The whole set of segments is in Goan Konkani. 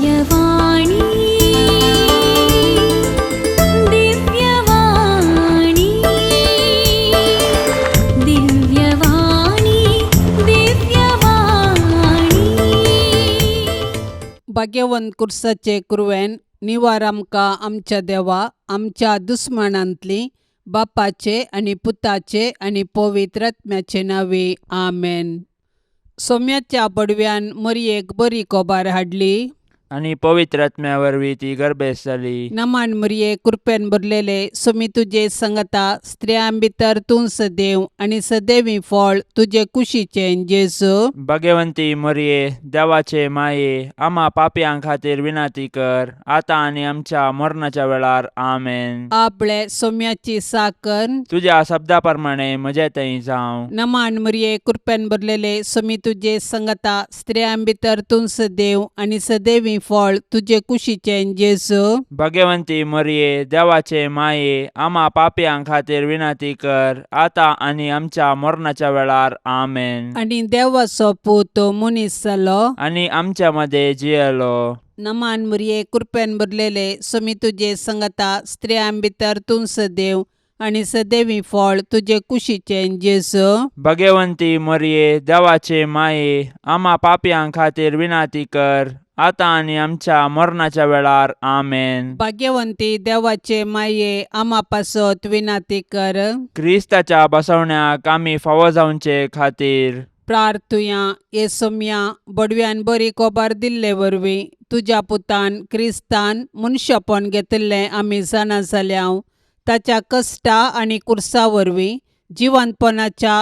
दिव्यवाणी, दिव्यवाणी, दिव्यवाणी, दिव्यवाणी. भाग्यवंत कुर्साचे कुरवेन निवार आमकां आमच्या देवा आमच्या दुस्मानांतली बापाचे आनी पुताचे आनी पवित्र आत्म्याचे नांवे आमेन. सोम्याच्या बडव्यान मरयेक बरी कोबार हाडली आनी पवित्र आत्म्या वरवीं ती गर्भेस्त जाली. नमान मरये, कृपेन भरलेले, सोमी तुजे संगता, स्त्रियां भितर तूं सदैव आनी सदैवी फळ तुजे कुशीचें जेजू. भगवंती मरये, देवाचे माये, आमा पापयां खातीर विनंती कर, आतां आनी आमच्या मरणाच्या वेळार. आमेन. आपले सोम्याची साकर तुज्या शब्दा प्रमाणे म्हजे थंय जावं. नमान मरये, कृपेन भरलेले, सोमी तुजे संगता, स्त्रियां भितर तूं सदैव आनी सदैवी फळ तुजे कुशीचें जेजू. भगवंती मरये, देवाचे माये, आमा पापयां खातीर विनंती कर, आतां आनी आमच्या मरणाच्या वेळार. आमेन. आनी देवाचो पूत मनीस जालो आनी आमच्या मदें जियेलो. नमान मरये, कृपेन भरलेले, सोमी तुजे संगता, स्त्रियां भितर तूं सदैव आनी सदैवी फळ तुजे कुशीचें जेजू. भगवंती मरये, देवाचे माये, आमा पापयां खातीर विनंती कर, आतां आनी आमच्या मरणाच्या वेळार. आमेन. भाग्यवंती देवाचे माये, आमा पासत विनंती कर. क्रिस्ताच्या बसवण्याक आमी फावो जावचे खातीर प्रार्थुया. ये सोम्या, बडव्यान बरी कोबार दिल्ले वरवीं तुज्या पुतान क्रिस्तान मनशापण घेतिल्लें आमी जाणा जाल्या. ताच्या कश्टा आनी कुर्सा वरवीं जिवंतपणाच्या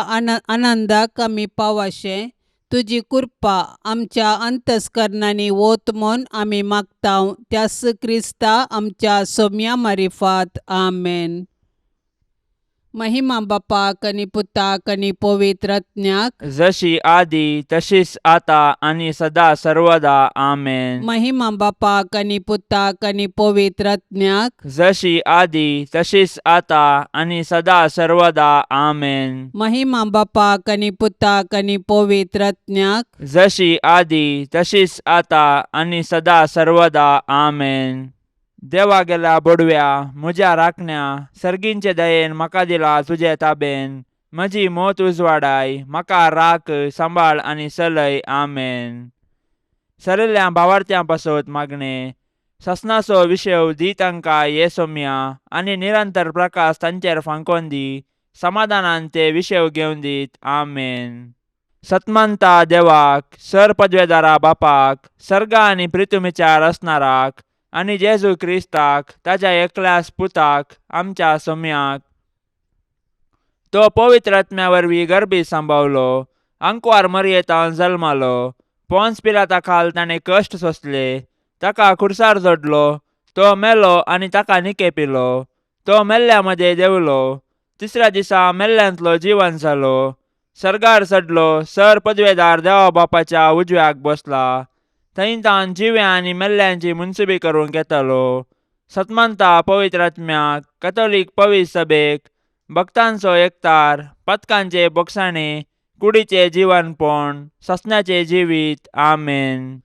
आनंदाक आमी पावाशें तुजी कृपा आमच्या अंतस्करणांनी वत म्हूण आमी मागता, त्यास क्रिस्ता आमच्या सोम्या मारिफात. आमेन. महिमा बापाक आनी पुताक आनी पवित्र आत्म्याक. जशी आदी तशीच आता आनी सदा सर्वदा. आमेन. महिमा बापाक आनी पुताक आनी पवित्र आत्म्याक. जशी आदी तशीच आता आनी सदा सर्वदा. आमेन. महिमा बापाक आनी पुताक आनी पवित्र आत्म्याक. जशी आदी तशीच आता आनी सदा सर्वदा. आमेन. देवा गेल्या बोडव्या म्हज्या राखण्या, सर्गींचे दयेन म्हाका दिला तुजे ताबेन. म्हजी मोत उजवाडाय, म्हाका राख, सांबाळ आनी चलय. आमेन. सरिल्ल्या भावार्थ्यां पासत मागणें. ससनाचो विशय दी तांकां ये सोम्या आनी निरंतर प्रकाश तांचेर फांकोन दी. समाधानान ते विशय घेवन दीत. आमेन. सतमंता देवाक, सर पदवेदारा बापाक, सर्गा आनी प्रितुमीच्या रचणाराक आनी जेजू क्रिस्ताक ताज्या एकल्याच पुताक आमच्या सोम्याक, तो पवित्र आत्म्या वरवीं गर्भी सांबावलो, आंकवार मरयेतान जल्मालो, पोन्स पिलाता खाल ताणें कश्ट सोंसले, ताका खुर्सार जोडलो, तो मेलो आनी ताका निकेपिलो, तो मेल्ल्या मदें देंवलो, तिसऱ्या दिसा मेल्ल्यांतलो जिवन जालो, सर्गार चडलो, सर पदवेदार देवा बापाच्या उजव्याक बसला, थंय तान जिव्या आनी मेल्ल्यांची मुनसुबी करूंक येतालो. सतमंता पवित्र आत्म्याक, कथोलीक पवित्र सभेक, भक्तांचो एकतार, पथकांचे बोगसाणे, कुडीचे जिवनपण, ससनाचें जिवीत. आमेन.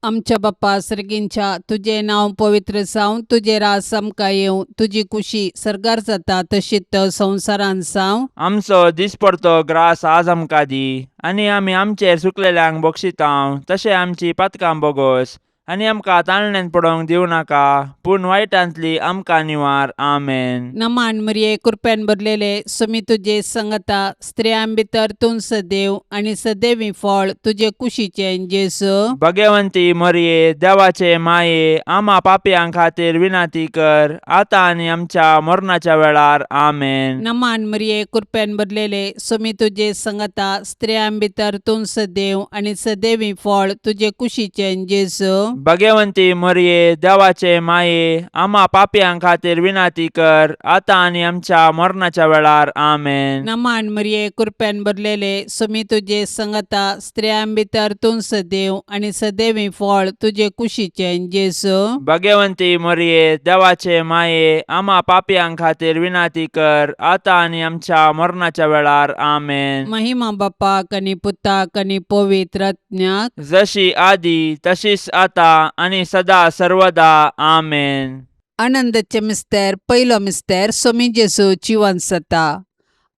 आमच्या बाप्पा सर्गींच्या, तुजें नांव पवित्र जावं, तुजें राज आमकां येवं, तुजी कुशी सर्गार जाता तशीच संवसारांत जावं. आमचो दिसपडतो ग्रास आज आमकां दी आनी आमी आमचेर चुकलेल्यांक बक्षितांव तशें आमची पातकां बोगोस आनी आमकां ताळण्यान पडोवंक दिवं नाका, पूण वायटांतली आमकां निवार. आमेन. नमान मरिये, कृपेन भरलेले, सुमी तुजे संगता, स्त्रियां भितर तूं सदैव आनी सदैवी फळ तुजे कुशीचें जेजू. भगवंती मरिये, देवाचे माये, आमा पापयां खातीर विनंती कर, आतां आनी आमच्या मरणाच्या वेळार. आमेन. नमान मरिये, कृपेन भरलेले, सुमी तुजे संगता, स्त्रियां भितर तूं सदैव आनी सदैवी फळ तुजे कुशीचें जेजू. भगवंती मरिये, देवाचे माये, आमा पापयां खातीर विनंती कर, आतां आनी आमच्या मरणाच्या वेळार. आमेन. नमान मरिये, कृपेन भरलेले, सुमी तुजे संगता, स्त्रियां भितर तूं सदैव आनी सदैवी फळ तुजे कुशीचें जेजू. भगवंती मरिये, देवाचे माये, आमा पापयां खातीर विनंती कर, आतां आनी आमच्या मरणाच्या वेळार. आमेन. महिमा बापाक आनी पुताक आनी पवित्र आत्म्याक. जशी आदी तशीच आता आतां आनी सदा सर्वदा. आमेन. आनंदाचे मिस्तेर. पयलो मिस्तेर, सोमी जेजू जिवन जाता.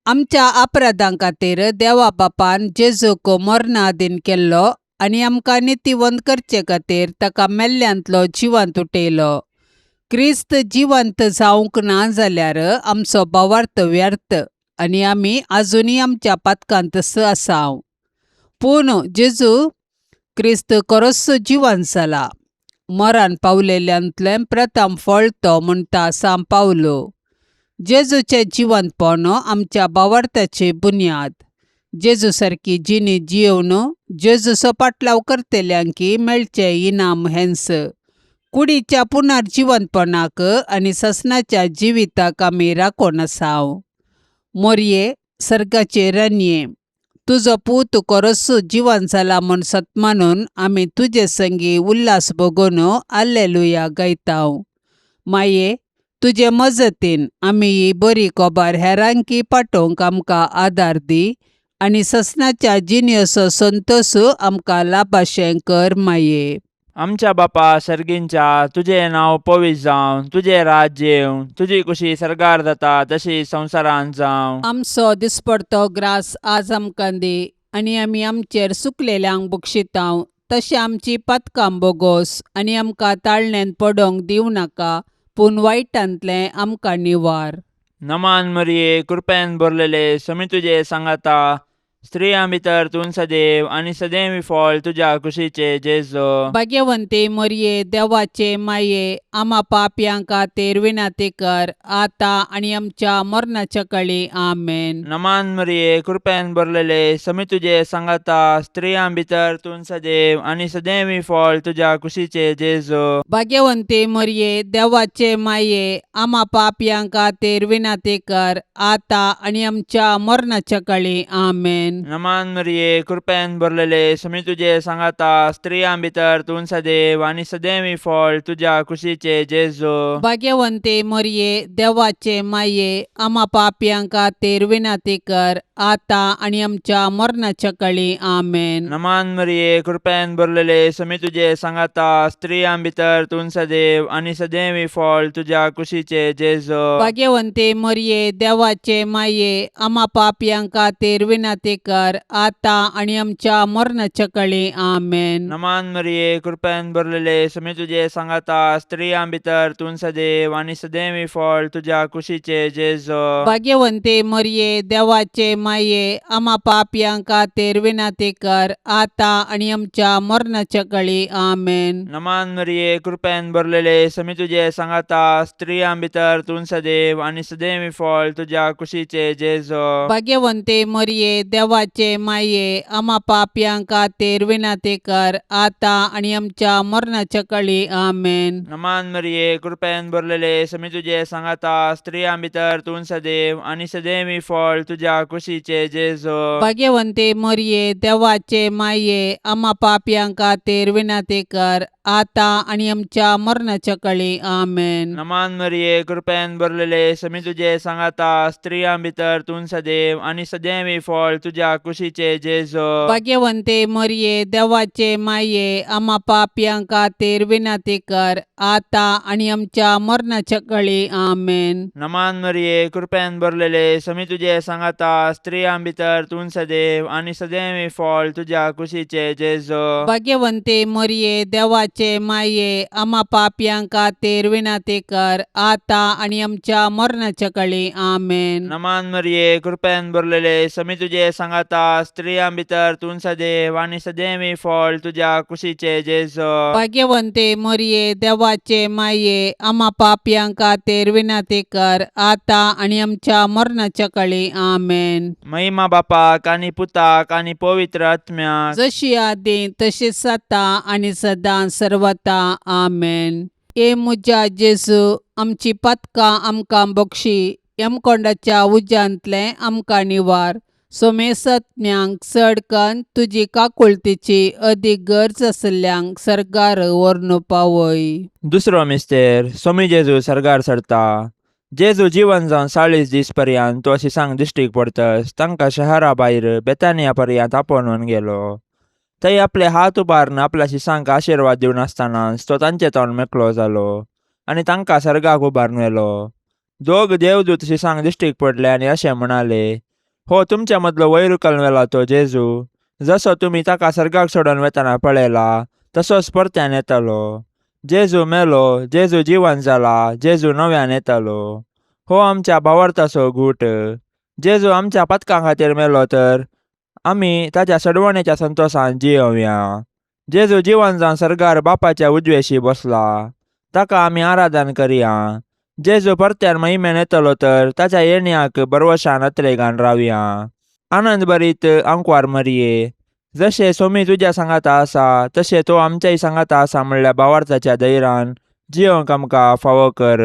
आमच्या अपराधां खातीर देवा बापान जेजूक मरणाधीन केल्लो आनी आमकां नितीवंत करचे खातीर ताका मेल्ल्यांतलो जिवंत उठयलो. क्रिस्त जिवंत जावंक ना जाल्यार आमचो भावार्थ व्यर्थ आनी आमी आजुनूय आमच्या पातकांतच आसा. पूण जेजू क्रिस्त खरोच जिवंत जाला, मरण पावलेल्यांतलें प्रथम फळ तो म्हणटा सांव पावलो. जेजूचें जिवंतपण आमच्या भावार्थाची बुन्याद. जेजू सारकी जिणी जियोवन जेजूचो पाटलाव करतल्यांकी मेळचें इनाम हेंच. कुडीच्या पुनर्जिवंतपणाक आनी ससनाच्या जिविताक आमी राखून आसाव. मोरये, सर्गाचे राणये, तुजो पूत खरोच जिवन जाला म्हूण सत मानून आमी तुजे संगी उल्हास भोगून आल्लेलुया गायताव. माये, तुजे मजतीन आमी ही बरी खबर हेरांकी पाठोवंक आमकां आदार दी आनी ससनाच्या जिणेचो संतोश आमकां लाभाशें कर माये. आमच्या बापा सर्गींच्या, तुजें नांव पवित्र जावं, तुजें राज्य येवं, तुजी कुशी सर्गार जाता तशी संवसारांत जावं. आमचो दिसपडतो ग्रास आज आमकां दी आनी आमी आमचेर सुकलेल्यांक बक्षितांव तशें आमची पातकां बोगोस आनी आमकां ताळण्यांत पडोंक दिवं नाका, पूण वायटांतलें आमकां निवार. नमान मरिये, कृपेन भरलेले, समी तुजे सांगाता, स्त्रियां भितर तूं सदैव आनी सदैव फळ तुज्या कुशीचे जेजो. भाग्यवंती मरये, देवाचे माये, आमा पापयां खातीर विनंती कर, आतां आनी आमच्या मरणाच्या कळी. आमेन. नमान मरिये, कृपेन भरलेले, समी तुजे सांगाता, स्त्रियां भितर तूं सदैव आनी सदैव फळ तुज्या कुशीचे जेजो. भाग्यवंती मरये, देवाचे माये, आमा पापयां खातीर विनंती कर, आतां आनी आमच्या मरणाच्या कळी. आमेन. नमान मरिये, कृपेन भरलेले, समी तुजे सांगाता, स्त्रियां भितर तूं सदैव आनी सदैव फळ तुज्या कुशीचे जेजो. भाग्यवंती मरये, देवाचे माये, आमा पापयां खातीर विनंती कर, आतां आनी आमच्या मरणाच्या कळी. आमेन. नमान मरिये, कृपेन भरलेले, समी तुजे सांगाता, स्त्रियां भितर तूं सदैव आनी सदैव फळ तुज्या कुशीचे जेजो. भाग्यवंती मरये, देवाचे माये, आमा पापयां खातीर विनंती कर, आतां आनी आमच्या मरणाच्या कळी. आमेन. नमान मरिये, कृपेन भरलेले, समी तुजे सांगाता, स्त्रियां भितर तूं सदैव आनी सदैव फळ तुज्या कुशीचे जेजो. भाग्यवंती मरये, देवाचे माये, आमा पापयां खातीर विनंती कर, आतां आनी आमच्या मरणाच्या कळी. आमेन. नमान मरिये, कृपेन भरलेले, समी तुजे सांगाता, स्त्रियां भितर तूं सदैव आनी सदैव फळ तुज्या कुशीचे जेजो. भाग्यवंती मरये, देवाचे माये, आमा पापयां खातीर विनंती कर, आतां आनी आमच्या मरणाच्या कळी. आमेन. नमान मरिये, कृपेन भरलेले, समी तुजे सांगाता, स्त्रियां भितर तूं सदैव आनी सदैव फळ तुज्या कुशीचे जेजो. भाग्यवंती मरये, देवाचे माये, आमा पापयां खातीर विनंती कर, आतां आनी आमच्या मरणाच्या कळी. आमेन. नमान मरिये, कृपेन भरलेले, समी तुजे सांगाता, स्त्रियां भितर तूं सदैव आनी सदैव फळ तुज्या कुशीचे जेजो. भाग्यवंती मरये, देवाचे माये, आमा पापयां खातीर विनंती कर, आतां आनी आमच्या मरणाच्या कळी. आमेन. नमान मरिये, कृपेन भरलेले, समी तुजे सांगाता, स्त्रियां भितर तूं सदैव आनी सदैव फळ तुज्या कुशीचे जेजो. भाग्यवंती मरये, देवाचे माये, आमा पापयां खातीर विनंती कर, आतां आनी आमच्या मरणाच्या कळी. आमेन. नमान मरिये, कृपेन भरलेले, समी तुजे सांगाता, स्त्रियां भितर तूं सदैव आनी सदैव फळ तुज्या कुशीचे जेजो. भाग्यवंती मरये, देवाचे माये, आमा पापयां खातीर विनंती कर, आतां आनी आमच्या मरणाच्या कळी. आमेन. महिमा बापाक आनी पुताक आनी पवित्र आत्म्याक, जशी आदी तशीच आतां आनी सदां सर्वता. आमेन. ए म्हज्या जेजू, आमची पातकां आमकां बक्षी, यमकोंडाच्या उज्यांतलें आमकां निवार, सोमेसत्म्यांक चड कन्न तुजी काकुळतीची अदीक गरज आशिल्ल्यांक सर्गार व्हरून पावय. दुसरो मिस्तेर, सोमी जेजू सर्गार सरता. जेजू जिवन जावन 40 दीस पर्यंत तो शिसांक दिश्टीक पडतस तांकां शहरा भायर बेतानिया पर्यंत आपोवन गेलो. थंय आपले हात उबारून आपल्या शिसांक आशिर्वाद दिवन आसतनाच तो तांचे तोंड मेकळो जालो आनी तांकां सर्गाक उबारून व्हेलो. दोग देवदूत शिसांक दिश्टीक पडले आनी अशें म्हणाले, हो तुमच्या मदलो वयर उखलून व्हेला तो जेजू, जसो तुमी ताका सर्गाक सोडून वेतना पळयला तसोच परत्यान येतलो. जेजू मेलो, जेजू जिवन जाला, जेजू नव्यान येतलो. हो आमच्या भावार्थाचो गूट. जेजू आमच्या पातकां खातीर मेलो तर आमी ताच्या सडवणेच्या संतोशान जियोवया. जेजू जिवन जावन सर्गार बापाच्या उजवेशी बसला, ताका आमी आराधन करया. जेजू परत्यान महिमेन येतलो तर ताच्या येण्याक बरवशान अत्रेगान रावया. आनंद भरीत आंकवार मरये, जशें सोमी तुज्या सांगाता आसा तशें तो आमच्याय सांगाता आसा म्हणल्या भावार्थाच्या धैरान जियोंक आमकां फावो कर.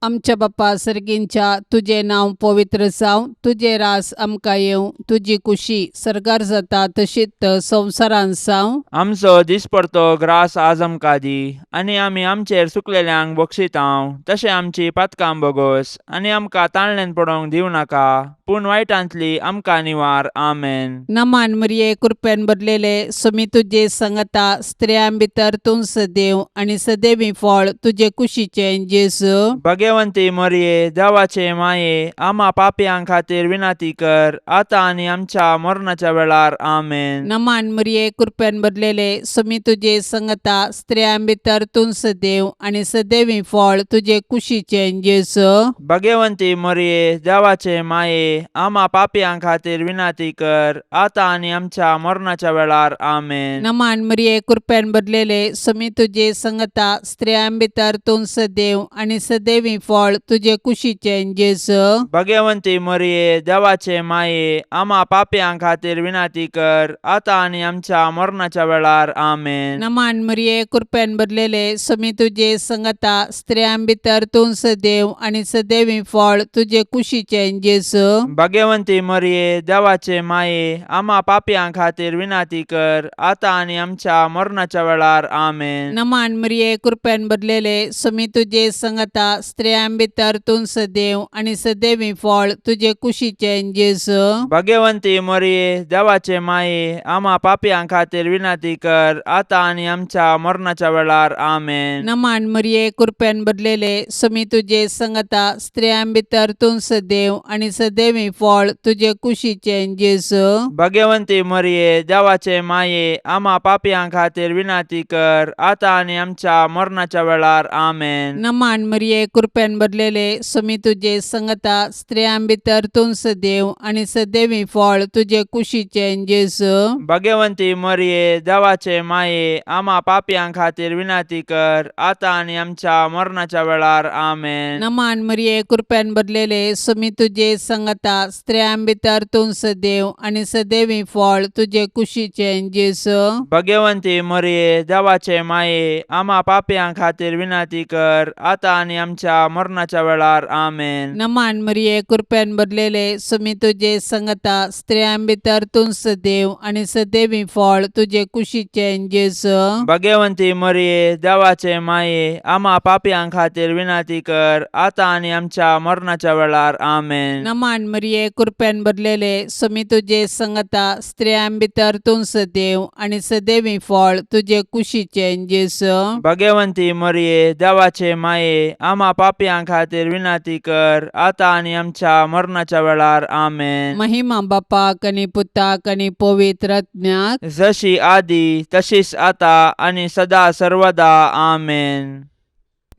आमच्या बापा सर्गींच्या, तुजें नांव पवित्र जावं, तुजें रास आमकां येवं, तुजी कुशी सर्गार जाता तशीच संवसारांत जावं. आमचो दिसपडतो ग्रास आज आमकां दी आनी आमी आमचेर सुकलेल्यांक बक्षितांव तशें आमची पातकां बोगोस आनी आमकां ताळण्यान पडोवंक दिवं नाका, पूण वायटांतली आमकां निवार. आमेन. नमान मरिये, कृपेन भरलेले, सुमी तुजे संगता, स्त्रियां भितर तूं सदैव आनी सदैवी फळ तुजे कुशीचें जेजू. भगवंती मरये, देवाचे माये, आमा पापयां खातीर विनंती कर, आतां आनी आमच्या मरणाच्या वेळार. आमेन. नमान मरिये, कृपेन भरलेले, सुमी तुजे संगता, स्त्रियां भितर तूं सदैव आनी सदैवी फळ तुजे कुशीचें जेजू. भगवंती मरये, देवाचे माये, आमा पापयां खातीर विनंती कर, आतां आनी आमच्या मरणाच्या वेळार. आमेन. नमान मरिये, कृपेन भरलेले, सुमी तुजे संगता, स्त्रियां भितर तूं सदैव आनी सदैवी फळ तुजे कुशीचें जेजू. भगवंती मरये, देवाचे माये, आमा पापयां खातीर विनंती कर, आतां आनी आमच्या मरणाच्या वेळार. आमेन. नमान मरिये, कृपेन भरलेले, सुमी तुजे संगता, स्त्रियां भितर तूं सदैव आनी सदैवी फळ तुजे कुशीचें जेजू. भगवंती मरये, देवाचे माये, आमा पापयां खातीर विनंती कर, आतां आनी आमच्या मरणाच्या वेळार. आमेन. नमान मरिये, कृपेन भरलेले, सुमी तुजे संगता, स्त्रियां भितर तूं सदैव आनी सदैवी फळ तुजे कुशीचें जेजू. भगवंती मरये, देवाचे माये, आमा पापयां खातीर विनंती कर, आतां आनी आमच्या मरणाच्या वेळार. आमेन. नमान मरिये, कृपेन भरलेले, सुमी तुजे संगता, स्त्रियां भितर तूं सदैव आनी सदैवी फळ तुजे कुशीचें जेजू. भगवंती मरये, देवाचे माये, आमा पापयां खातीर विनंती कर, आतां आनी आमच्या मरणाच्या वेळार. आमेन. नमान मरिये, कृपेन भरलेले, सुमी तुजे संगता, स्त्रियां भितर तूं सदैव आनी सदैवी फळ तुजे कुशीचें जेजू. भगवंती मरये, देवाचे माये, आमा पापयां खातीर विनंती कर, आतां आनी आमच्या मरणाच्या वेळार. आमेन. नमान मरिये, कृपेन भरलेले, सुमी तुजे संगता, स्त्रियां भितर तूं सदैव आनी सदैवी फळ तुजे कुशीचें जेजू. भगवंती मरये, देवाचे माये, आमा पापयां खातीर विनंती कर, आतां आनी आमच्या मरणाच्या वेळार. आमेन. नमान मरिये, कृपेन भरलेले, सुमी तुजे संगता, स्त्रियां भितर तूं सदैव आनी सदैवी फळ तुजे कुशीचें जेजू. भगवंती मरये, देवाचे माये, आमा पापयां खातीर विनंती कर, आतां आनी आमच्या मरणाच्या वेळार. आमेन. नमान मरिये, कृपेन भरलेले, सुमी तुजे संगता, स्त्रियां भितर तूं सदैव आनी सदैवी फळ तुजे कुशीचें जेजू. भगवंती मरये, देवाचे माये, आमा पापयां खातीर विनंती कर, आतां आनी आमच्या मरणाच्या वेळार. आमेन. महिमा बापाक आनी पुताक आनी पवित्र आत्म्याक, जशी आदी तशीच आता आनी सदा सर्वदा. आमेन.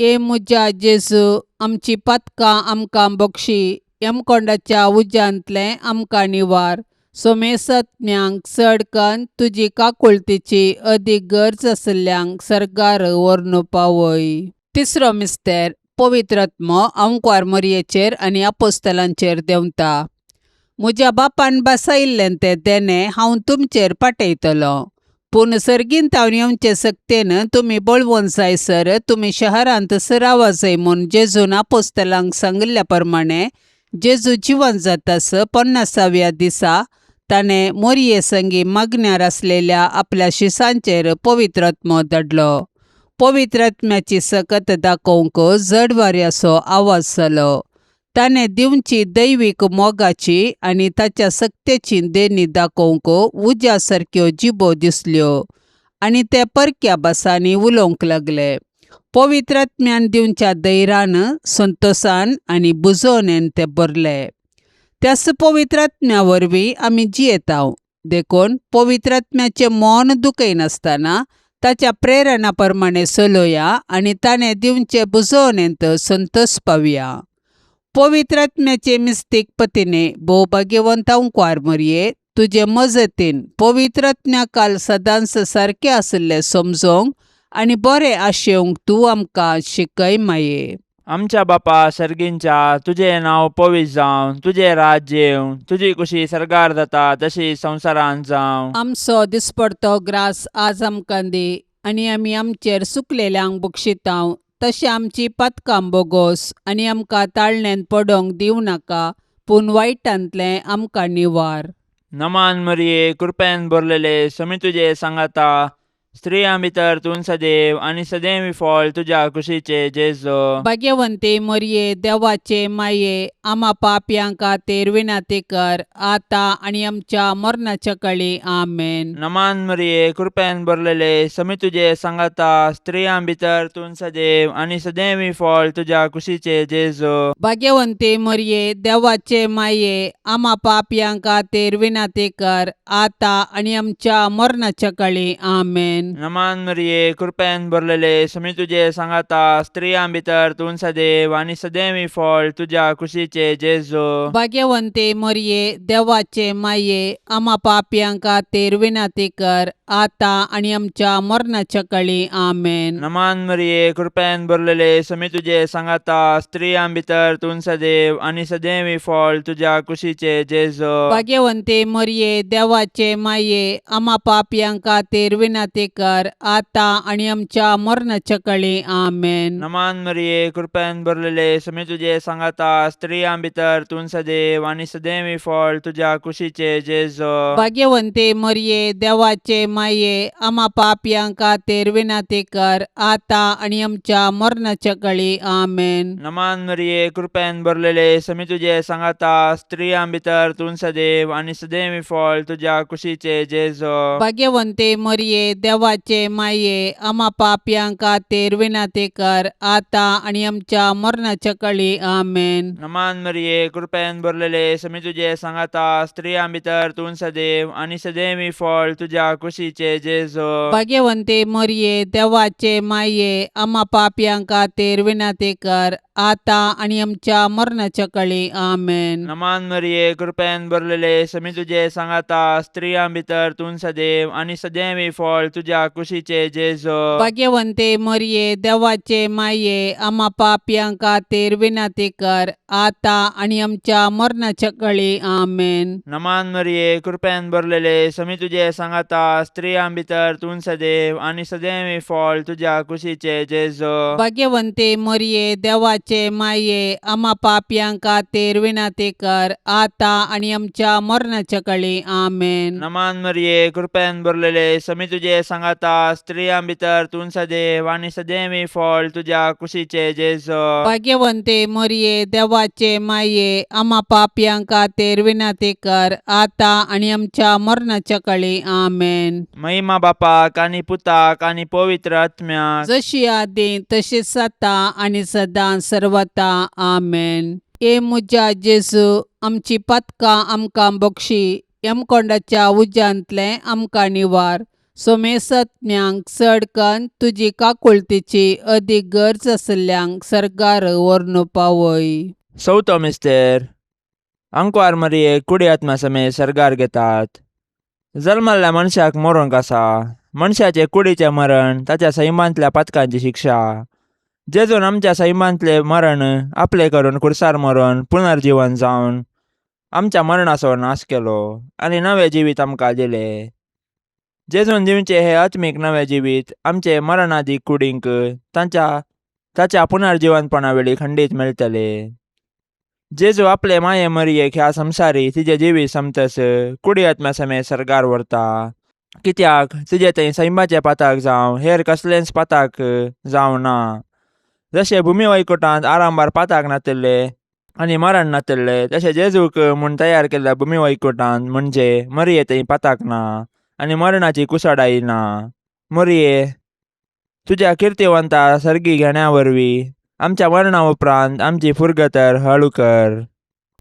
ए म्हज्या जेजू, आमची पातकां आमकां बक्षी, यमकोंडाच्या उज्यांतलें आमकां निवार, सोमेसत्म्यांक चड कन्न तुजी काकुळतीची अदीक गरज आशिल्ल्यांक सर्गार व्हरून पावय. तिसरो मिस्तेर, पवित्र आत्मो आंकवार मरयेचेर आनी आपोस्तलांचेर देंवता. म्हज्या बापान बसयिल्लें तें देणें हांव तुमचेर पाठयतलो, पूण सर्गींत हांव येवचे सक्तेन तुमी बळवंत जायसर तुमी शहरांत सरावा जाय म्हूण जेजून आपोस्तलांक सांगिल्ल्या प्रमाणे, जेजू जिवन जातास 50व्या दिसा ताणें मोरये संगी मागण्यार आसलेल्या आपल्या शिसांचेर पवित्र आत्मो धाडलो. पवित्र आत्म्याची सकत दाखोवंक जड वाऱ्याचो आवाज जालो. ताणें दिवची दैवीक मोगाची आनी ताच्या सक्तेची देणी दाखोवंक उज्या सारक्यो जिबो दिसल्यो आनी ते परक्या भासांनी उलोवंक लागले. पवित्र आत्म्यान दिवच्या धैर्यान, संतोसान आनी बुजोवणेन ते भरले. त्याच पवित्र आत्म्या वरवीं आमी जियेतांव. देखून पवित्र आत्म्याचें मन दुखयनासतना ताच्या प्रेरणा प्रमाणें चलोया आनी ताणें दिवचे बुजोवणेंत संतोस पावया. पवित्र आत्म्याचे मिस्तीक पतीने भोव भाग्यवंत अंकवार मरये, तुजे मजतीन पवित्र आत्म्या काल सदांच सारकें आशिल्लें समजोंक आनी बरें आशेवंक तूं आमकां शिकय माये. आमच्या बापा सर्गींच्या, तुजें नांव पवित्र जावं, तुजें राज्य येवं, तुजी कुशी सर्गार जाता तशी संवसारांत जावं. आमचो दिसपडतो ग्रास आज आमकां दी आनी आमी आमचेर सुकलेल्यांक बक्षितांव तशें आमची पातकां बोगोस आनी आमकां ताळण्यांत पडोंक दिवं नाका, पूण वायटांतलें आमकां निवार. नमान मरिये, कृपेन भरलेले, समी तुजे सांगाता, स्त्रियां भितर तूं सदैव आनी सदैव फळ तुज्या कुशीचे जेजो. भाग्यवंती मरये, देवाचे माये, आमा पापयां खातीर विनंती कर आतां आनी आमच्या मरणाच्या कळी. आमेन. नमान मरिये, कृपेन भरलेले, समी तुजे सांगाता, स्त्रियां भितर तूं सदैव आनी सदैव फळ तुज्या कुशीचे जेजो. भाग्यवंती मरये, देवाचे माये, आमा पापयां खातीर विनंती कर आतां आनी आमच्या मरणाच्या कळी. आमेन. नमान मरिये, कृपेन भरलेले, समी तुजे सांगाता, स्त्रियां भितर तूं सदैव आनी सदैव फळ तुज्या कुशीचे जेजो. भाग्यवंती मरये, देवाचे माये, आमा पापयां खातीर विनंती कर आतां आनी आमच्या मरणाच्या कळी. आमेन. नमान मरिये, कृपेन भरलेले, समी तुजे सांगाता, स्त्रियां भितर तूं सदैव आनी सदैव फळ तुज्या कुशीचे जेजो. भाग्यवंती मरये, देवाचे माये, आमा पापयां खातीर विनंती कर आतां आनी आमच्या मरणाच्या कळी. आमेन. नमान मरिये, कृपेन भरलेले, समी तुजे सांगाता, स्त्रियां भितर तूं सदैव आनी सदैव फळ तुज्या कुशीचे जेजो. भाग्यवंती मरये, देवाचे माये, आमा पापयां खातीर विनंती कर आतां आनी आमच्या मरणाच्या कळी. आमेन. नमान मरिये, कृपेन भरलेले, समी तुजे सांगाता, स्त्रियां भितर तूं सदैव आनी सदैव फळ तुज्या कुशीचे जेजो. भाग्यवंती मरये, देवाचे माये, आमा पापयां खातीर विनंती कर आतां आनी आमच्या मरणाच्या कळी. आमेन. नमान मरिये, कृपेन भरलेले, समी तुजे सांगाता, स्त्रियां भितर तूं सदैव आनी सदैव फळ तुज्या कुशीचे जेजो. भाग्यवंती मरये, देवाचे माये, आमा पापयां खातीर विनंती कर आतां आनी आमच्या मरणाच्या कळी. आमेन. नमान मरिये, कृपेन भरलेले, समी तुजे सांगाता, स्त्रियां भितर तूं सदैव आनी सदैव फळ तुज्या कुशीचे जेजो. भाग्यवंती मरये, देवाचे माये, आमा पापयां खातीर विनंती कर आतां आनी आमच्या मरणाच्या कळी. आमेन. नमान मरिये, कृपेन भरलेले, समी तुजे सांगाता, स्त्रियां भितर तूं सदैव आनी सदैव फळ तुज्या कुशीचे जेजो. भाग्यवंती मरये, देवाचे माये, आमा पापयां खातीर विनंती कर आतां आनी आमच्या मरणाच्या कळी. आमेन. नमान मरिये, कृपेन भरलेले, समी तुजे सांगाता, स्त्रियां भितर तूं सदैव आनी सदैव फळ तुज्या कुशीचे जेजो. भाग्यवंती मरये, देवाचे माये, आमा पापयां खातीर विनंती कर आतां आनी आमच्या मरणाच्या कळी. आमेन. महिमा बापाक आनी पुताक आनी पवित्र आत्म्याक, जशी आदी तशीच आतां आनी सदां सर्वता. आमेन. ए म्हज्या जेजू, आमची पातकां आमकां बक्षी, यमकोंडाच्या उज्यांतलें आमकां निवार, सोमेसत्म्यांक चड कन्न तुजी काकुळतीची अदीक गरज आशिल्ल्यांक सर्गार व्हरून पावय. चवथो मिस्तेर. आंकवार मरियेक कुडी आत्मा समेत सर्गार घेतात. जल्मल्ल्या मनशाक मरूंक आसा. मनशाचे कुडीचें मरण ताच्या सैमांतल्या पातकांची शिक्षा. जेजून आमच्या सैमांतलें मरण आपलें करून खुर्सार मरून पुनर्जिवन जावन आमच्या मरणाचो नाश केलो आनी नवें जिवीत आमकां दिलें. जेजून दिवचें हें आत्मीक नवें जिवीत आमचे मरणादी कुडींक तांच्या ताच्या पुनर्जिवनपणा वेळी खंडीत मेळटलें. जेजू आपले माये मरियेक ह्या संवसारी तिजें जिवीत समतस कुडी आत्म्या समेत सर्गार व्हरता, कित्याक तिजें थंय सैमाचें पाताक जावं हेर कसलेंच पाताक जावं ना. जशें भुमी वैकुटांत आरंभार पाताक नातिल्लें आनी मरण नातल्ले तशें जेजूक म्हूण तयार केल्ल्या भूमी वैकुटान म्हणजे मरिये थंय पाताक ना आनी मरणाची कुसाडाय ना. मरिये, तुज्या किर्तिवंता सर्गी घेण्या वरवीं आमच्या मरणा उपरांत आमची फुरगतर हळू कर.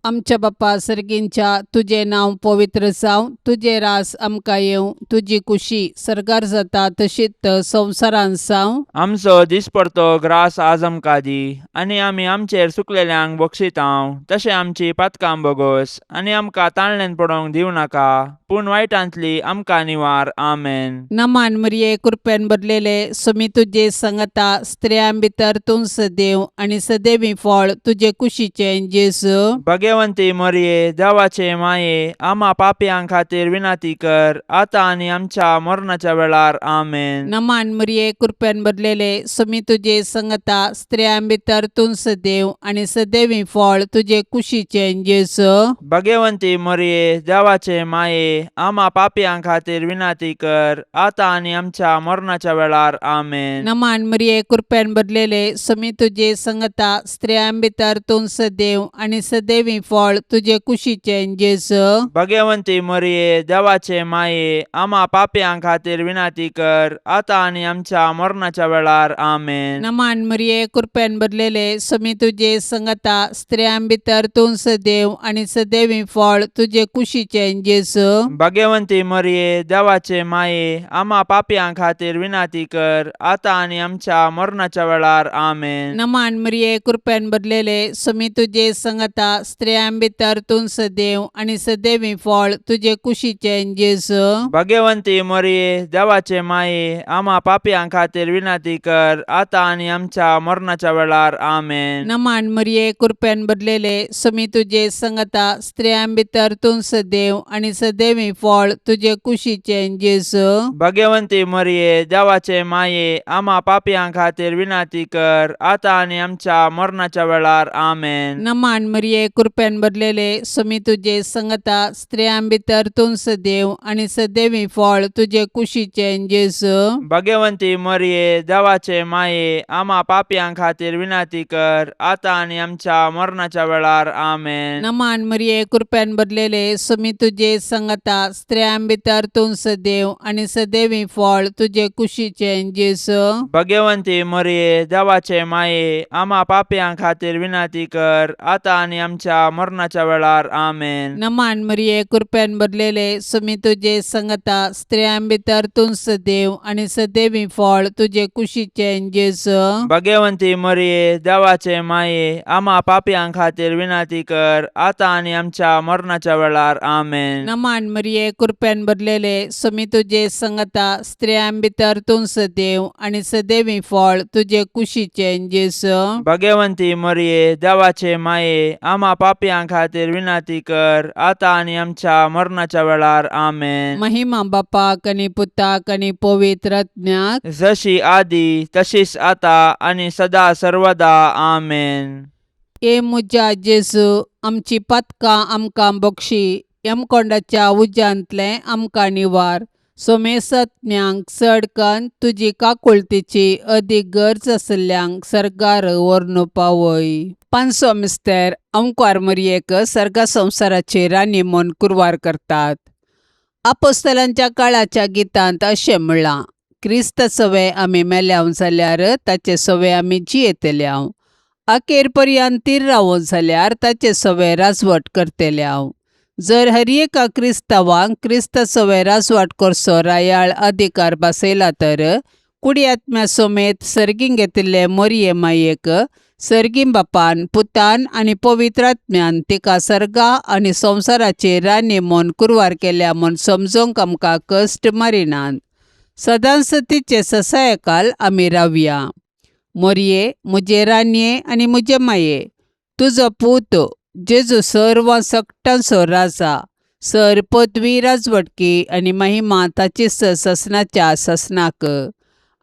आमच्या बापा सर्गींच्या तुजें नांव पवित्र जावं, तुजें रास आमकां येवं, तुजी कुशी सर्गार जाता तशीच संवसारांत जावं. आमचो दिसपडतो ग्रास आज आमकां दी आनी आमी आमचेर चुकलेल्यांक बक्षितांव तशें आमची पातकां बोगोस आनी आमकां ताणल्यान पडोवंक दिवं नाका पूण वायटांतली आमकां निवार. आमेन. नमान मरिये, कृपेन भरलेले, सुमी तुजे संगता, स्त्रियां भितर तूं सदैव आनी सदैवी फळ तुजे कुशीचें जेजू. भगवंती मरिये, देवाचे माये, आमा पापयां खातीर विनंती कर आतां आनी आमच्या मरणाच्या वेळार. आमेन. नमान मरिये, कृपेन भरलेले, सुमी तुजे संगता, स्त्रियां भितर तूं सदैव आनी सदैवी फळ तुजे कुशीचें जेजू. भगवंती मरिये, देवाचे माये, आमा पापयां खातीर विनंती कर आतां आनी आमच्या मरणाच्या वेळार. आमेन. नमान मरिये, कृपेन भरलेले, सुमी तुजे संगता, स्त्रियां भितर तूं सदैव आनी सदैवी फळ तुजे कुशीचें जेजू. भगवंती मरिये, देवाचे माये, आमा पापयां खातीर विनंती कर आतां आनी आमच्या मरणाच्या वेळार. आमेन. नमान मरिये, कृपेन भरलेले, सुमी तुजे संगता, स्त्रियां भितर तूं सदैव आनी सदैवी फळ तुजे कुशीचें जेजू. भगवंती मरिये, देवाचे माये, आमा पापयां खातीर विनंती कर आतां आनी आमच्या मरणाच्या वेळार. आमेन. नमान मरिये, कृपेन भरलेले, सुमी तुजे संगता, स्त्रियां भितर तूं सदैव आनी सदैवी फळ तुजे कुशीचें जेजू. भगवंती मरिये, देवाचे माये, आमा पापयां खातीर विनंती कर आतां आनी आमच्या मरणाच्या वेळार. आमेन. नमान मरिये, कृपेन भरलेले, सुमी तुजे संगता, स्त्रियां भितर तूं सदैव आनी सदैवी फळ तुजे कुशीचें जेजू. भगवंती मरिये, देवाचे माये, आमा पापयां खातीर विनंती कर आतां आनी आमच्या मरणाच्या वेळार. आमेन. नमान मरिये, कृपेन भरलेले, सुमी तुजे संगता, स्त्रियां भितर तूं सदैव आनी सदैवी फळ तुजे कुशीचें जेजू. भगवंती मरिये, देवाचे माये, आमा पापयां खातीर विनंती कर आतां आनी आमच्या मरणाच्या वेळार. आमेन. नमान मरिये, कृपेन भरलेले, सुमी तुजे संगता, स्त्रियां भितर तूं सदैव आनी सदैवी फळ तुजे कुशीचें जेजू. भगवंती मरिये, देवाचे माये, आमा पापयां खातीर विनंती कर आतां आनी आमच्या मरणाच्या वेळार. आमेन. नमान मरिये, कृपेन भरलेले, सुमी तुजे संगता, स्त्रियां भितर तूं सदैव आनी सदैवी फळ तुजे कुशीचें जेजू. भगवंती मरिये, देवाचे माये, आमा पापयां खातीर विनंती कर आतां आनी आमच्या मरणाच्या वेळार. आमेन. नमान मरिये, कृपेन भरलेले, सुमी तुजे संगता, स्त्रियां भितर तूं सदैव आनी सदैवी फळ तुजे कुशीचें जेजू. भगवंती मरिये, देवाचे माये, आमा पापयां खातीर विनंती कर आतां आनी आमच्या मरणाच्या वेळार. आमेन. महिमा बापाक आनी पुताक आनी पवित्र आत्म्याक. जशी आदी तशीच आता आनी सदा सर्वदा. आमेन. ए म्हज्या जेजू, आमची पातकां आमकां बक्षी, यमकोंडाच्या उज्यांतलें आमकां निवार, सोमेसत्म्यांक चड कन्न तुजी काकुळतीची अदीक गरज आशिल्ल्यांक सर्गार व्हरून पावय. पांचसो मिस्तेर अंकवार मरयेक सर्गा संवसाराची राणी म्हूण कुरवार करतात. आपोस्तलांच्या काळाच्या गितांत अशें म्हणलां, क्रिस्त सवे आमी मेल्याव जाल्यार ताचे सवे आमी जियेतल्याव, अखेर पर्यंत तीर रावो जाल्यार ताचे सवे राजवट करतल्याव. जर हर एका क्रिस्तांवांक क्रिस्त सवे राजवाट करचो रायाळ अधिकार बसयला तर कुडी आत्म्या समेत सर्गीं घेतिल्ले मोरये मायेक सर्गीं बापान, पुतान आनी पवित्र आत्म्यान तिका सर्गा आनी संवसाराची राणी म्हूण कुरवार केल्या म्हूण समजूंक आमकां कश्ट मारिनात. सदांच तिचे ससायकाल आमी रावया. मोरये, म्हजे राणये आनी म्हजे माये, तुजो पूत जेजू सर्व सकटांचो राजा, सर पदवी, राजवटकी आनी महिमा ताची ससनाच्या ससनाक.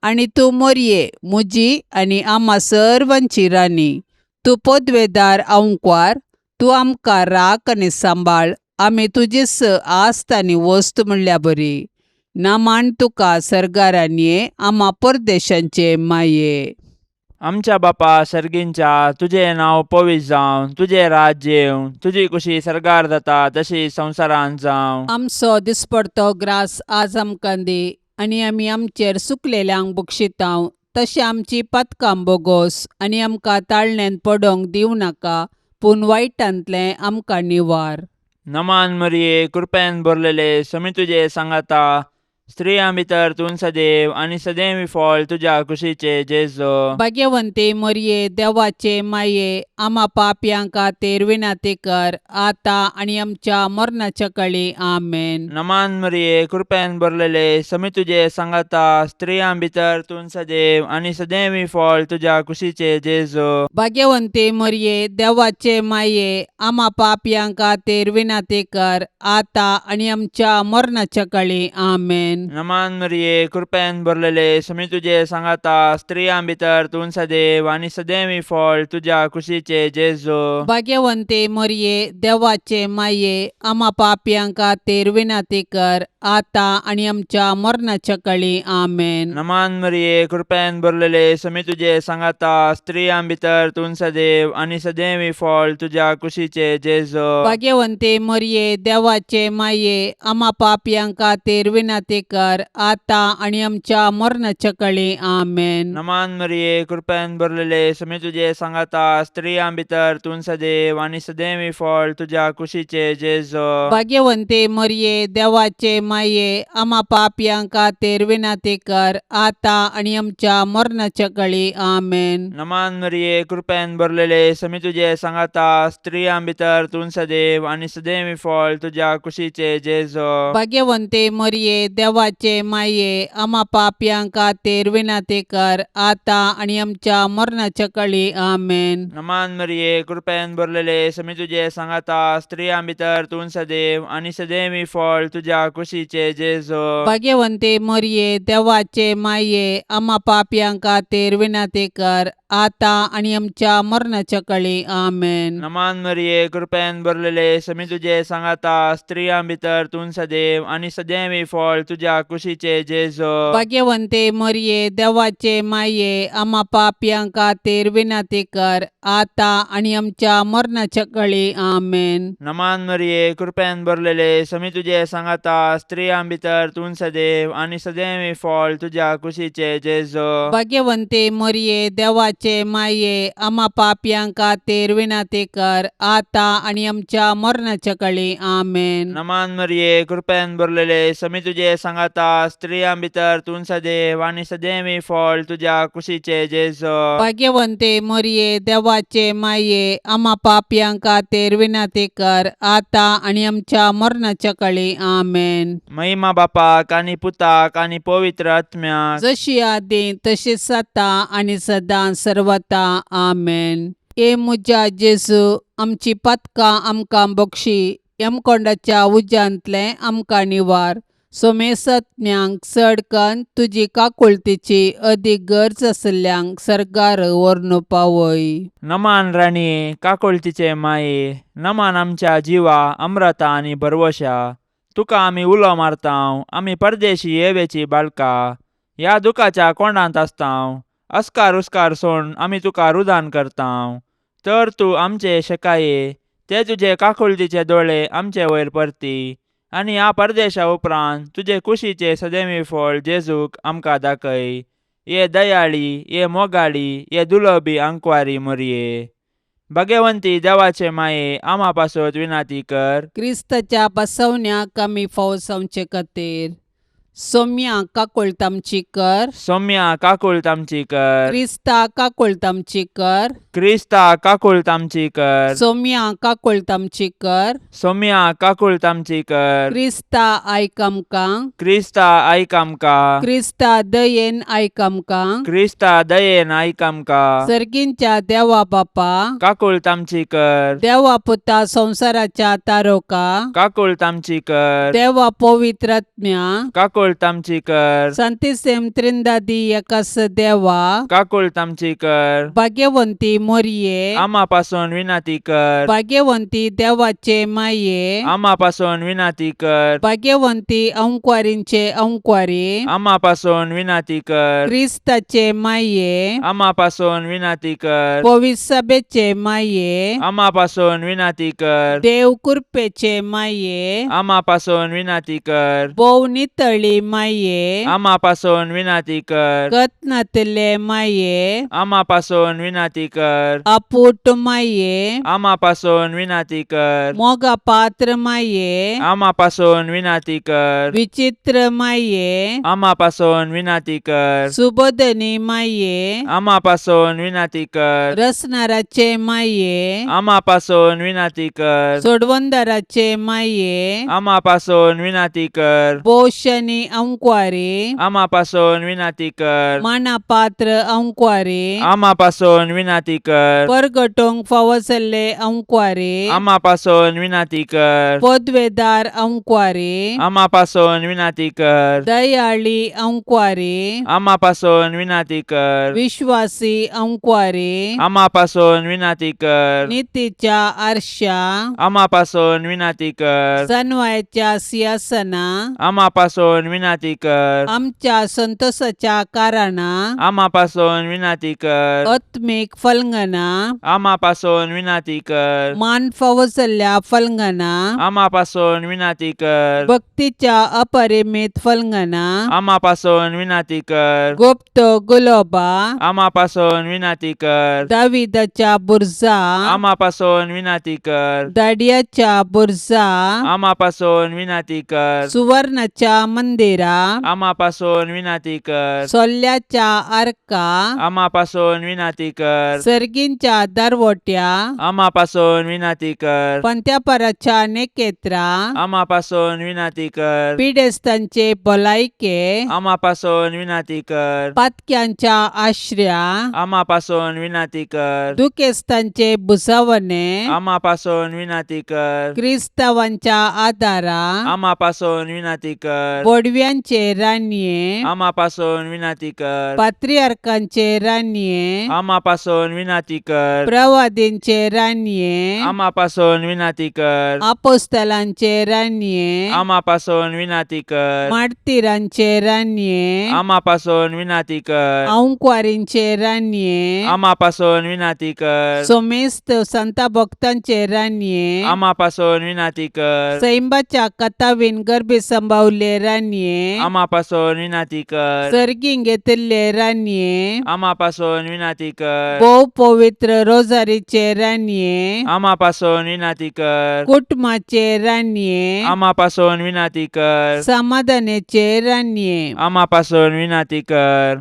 आनी तूं मोरये, म्हजी आनी आमा सर्वांची राणी, तूं पदवेदार आंकवार, तूं आमकां राख आनी सांबाळ, आमी तुजीच आस्त आनी वस्त म्हणल्या बरी. नामान तुका सर्गारानये, आमा परदेशांचे माये. आमच्या बापा सर्गींच्या तुजें नांव पवित्र जावं, तुजें राज्य येवं, तुजी कुशी सर्गार जाता तशी संवसारांत जावं. आमचो दिसपडतो ग्रास आज आमकां दी आनी आमी आमचेर सुकलेल्यांक बक्षितांव तशें आमची पातकां बोगोस आनी आमकां ताळण्यांत पडोंक दिवं नाका पूण वायटांतलें आमकां निवार. नमान मरिये, कृपेन भरलेले, समी तुजे सांगाता, स्त्रियां भितर तूं सदैव आनी सदैव फळ तुज्या कुशीचे जेजो. भाग्यवंती मोरये, देवाचे माये, आमा पापयां खातीर विनंती कर आतां आनी आमच्या मरणाच्या कळी. आमेन. नमान मरिये, कृपेन भरलेले, समी तुजे सांगाता, स्त्रियां भितर तूं सदैव आनी सदैव फळ तुज्या कुशीचे जेजो. भाग्यवंती मोरये, देवाचे माये, आमा पापयां खातीर विनंती कर आतां आनी आमच्या मरणाच्या कळी. आमेन. नमान मरिये, कृपेन भरलेले, समी तुजे सांगाता, स्त्रियां भितर तूं सदैव आनी सदैव फळ तुज्या कुशीचे जेजो. भाग्यवंती मोरये, देवाचे माये, आमा पापयां खातीर विनंती कर आतां आनी आमच्या मरणाच्या कळी. आमेन. नमान मरिये, कृपेन भरलेले, समी तुजे सांगाता, स्त्रियां भितर तूं सदैव आनी सदैव फळ तुज्या कुशीचे जेजो. भाग्यवंती मोरये, देवाचे माये, आमा पापयां खातीर विनंती कर आतां आनी आमच्या मरणाच्या कळी. आमेन. नमान मरिये, कृपेन भरलेले, समी तुजे सांगाता, स्त्रियां भितर तूं सदैव आनी सदैव फळ तुज्या कुशीचे जेजो. भाग्यवंती मोरये, देवाचे माये, आमा पापयां खातीर विनंती कर आतां आनी आमच्या मरणाच्या कळी. आमेन. नमान मरिये, कृपेन भरलेले, समी तुजे सांगाता, स्त्रियां भितर तूं सदैव आनी सदैव फळ तुज्या कुशीचे जेजो. भाग्यवंती मोरये, देवाचे माये, आमा पापयां खातीर विनंती कर आतां आनी आमच्या मरणाच्या कळी. आमेन. नमान मरिये, कृपेन भरलेले, समी तुजे सांगाता, स्त्रियां भितर तूं सदैव आनी सदैव फळ तुज्या कुशीचे जेजो. भाग्यवंती मोरये, देवाचे माये, आमा पापयां खातीर विनंती कर आतां आनी आमच्या मरणाच्या कळी. आमेन. नमान मरिये, कृपेन भरलेले, समी तुजे सांगाता, स्त्रियां भितर तूं सदैव आनी सदैव फळ तुज्या कुशीचे जेजो. भाग्यवंती मोरये, देवाचे माये, आमा पापयां खातीर विनंती कर आतां आनी आमच्या मरणाच्या कळी. आमेन. नमान मरिये, कृपेन भरलेले, समी तुजे सांगाता, स्त्रियां भितर तूं सदैव आनी सदैव फळ तुज्या कुशीचे जेजो. भाग्यवंती मोरये, देवाचे माये, आमा पापयां खातीर विनंती कर आतां आनी आमच्या मरणाच्या कळी. आमेन. नमान मरिये, कृपेन भरलेले, समी तुजे सांगाता, स्त्रियां भितर तूं सदैव आनी सदैव फळ तुज्या कुशीचे जेजो. भाग्यवंती मोरये, देवाचे माये, आमा पापयां खातीर विनंती कर आतां आनी आमच्या मरणाच्या कळी. आमेन. महिमा बापाक आनी पुताक आनी पवित्र आत्म्याक, जशी आदी तशीच आतां आनी सदां सर्वता. आमेन. ए म्हज्या जेजू, आमची पातकां आमकां बक्षी, यमकोंडाच्या उज्यांतलें आमकां निवार, सोमेसज्ञांक चड कन्न तुजी काकुळतीची अदीक गरज आशिल्ल्यांक सर्गार व्हरून पावय. नमान राणये, काकुळतीचे माये, नमान आमच्या जिवा अम्रता आनी भरवशा, तुका आमी उलो मारतांव, आमी परदेशी येवेची बाळका, ह्या दुखाच्या कोंडांत आसतांव, अस्कार उस्कार सोड आमी तुका रुदान करतांव, तर तूं आमचे शेकाये ते तुजे काकुळतीचे दोळे आमचे वयर परती आनी ह्या परदेशा उपरांत तुजे कुशीचे सदैवी फळ जेजूक आमकां दाखय. ये दयाळी, ये मोगाळी, ये दुलबी आंकवारी मोरये, भगवंती देवाचे माये, आमा पासत विनाती कर. क्रिस्ताच्या बसवण्याक आमी फावो जावचे खातीर सोम्या काकुळट आमची कर. सौम्या काकुळट आमची कर. क्रिस्ता काकुळट आमची कर. क्रिस्ता काकुळट आमची कर. सोम्या काकुळट आमची कर. सौम्या काकुळट आमची कर. क्रिस्ता आयक आमकां. क्रिस्ता आयक आमकां. क्रिस्ता दयेन आयक आमकां. क्रिस्ता दयेन आयक आमकां. सर्गींच्या देवा बापा, काकुळट आमची कर. देवा पुता संवसाराच्या तारोका, काकुळट आमची कर. देवा पवित्रात्म्या, काकुळट काकुळट आमची कर. सांतिसेम त्रिंदादी एकास देवा, काकुळट आमची कर. भाग्यवंती मोरये, आमा पासून विनंती कर. भाग्यवंती देवाचे माये, आमा पासून विनंती कर. भाग्यवंती अंकवारींचे अंकवारी, आमा पासून विनंती कर. क्रिस्ताचे माये, आमा पासून विनंती कर. पविसभेचे माये, आमा पासून विनंती कर. देव कृपेचे माये, आमा पासून विनंती कर. भोव नितळी माये, आमा पासून विनंती कर. कत्नातले माये, आमा पासून विनंती कर. अपूट माये, आमा पासून विनंती कर. मोगा पात्र माये, आमा पासून विनंती कर. विचित्र माये, आमा पासून विनंती कर. सुबोधनी माये, आमा पासून विनंती कर. रसनाराचे माये, आमा पासून विनंती कर. सोडवंदाराचे माये, आमा पासून विनंती कर. पोषणी अंकवारी, आमा पासून विनंती कर. मानापात्र अंकवारी, आमा पासून विनंती कर. परगटोंक फावो जाल्ले अंकवारी, आमा पासून विनंती कर. पदवेदार अंकवारी, आमा पासून विनंती कर. दयाळी अंकवारी, आमा पासून विनंती कर. विश्वासी अंकवारी, आमा पासून विनंती कर. नितीच्या आरशा, आमा पासून विनंती कर. सनवायच्या सिंहासना, आमा पासून विनंती कर. आमच्या संतोषाच्या कारणा, आमा पासून विनंती कर. आत्मीक फलंगना, आमा पासून विनंती कर. मान फावो जाल्ल्या फलंगना, आमा पासून विनंती कर. भक्तीच्या अपरिमित फलंगना, आमा पासून विनंती कर. गुप्त गुलोबा, आमा पासून विनंती कर. दाविदाच्या बुरजा, आमा पासून विनंती कर. दाडियाच्या बुरजा, आमा पासून विनंती कर. सुवर्णाच्या मंदिरा, आमा पासून विनंती कर. सोल्ल्याच्या आर्का, आमा पासून विनंती कर. सर्गींच्या दरवट्या, आमा पासून विनंती कर. पंत्यापराच्या नेकेत्रा, आमा पासून विनंती कर. पिडेस्तांचे भलायके, आमा पासून विनंती कर. पातक्यांच्या आश्र्या, आमा पासून विनंती कर. दुखेस्तांचे भुजावणे, आमा पासून विनंती कर. क्रिस्तावांच्या आदारा, आमा पासून विनंती कर. बोडव्यांचे रानये, आमा पासून विनंती कर. पात्रियार्कांचे रानये, आमा पासून विनंती कर. प्रवादींचे रानये, आमा पासून विनंती कर. आपोस्तलांचे रानये, आमा पासून विनंती कर. मार्तिरांचे रानये, आमा पासून विनंती कर. अंकवारींचे रानये, आमा पासून विनंती कर. सोमेस्त संता भक्तांचे रानये, आमा पासून विनंती कर. सैंबाच्या कथावीन गर्भी संभावले रानये, आमा पासून विनंती कर. सर्गीं घेतिल्ले रानये, आमा पासून विनंती कर. भोव पवित्र रोजारीचे रानये, आमा पासून विनंती कर. कुटुंबाचे रानये, आमा पासून विनंती कर. समाधानाचे रानये, आमा पासून विनंती कर.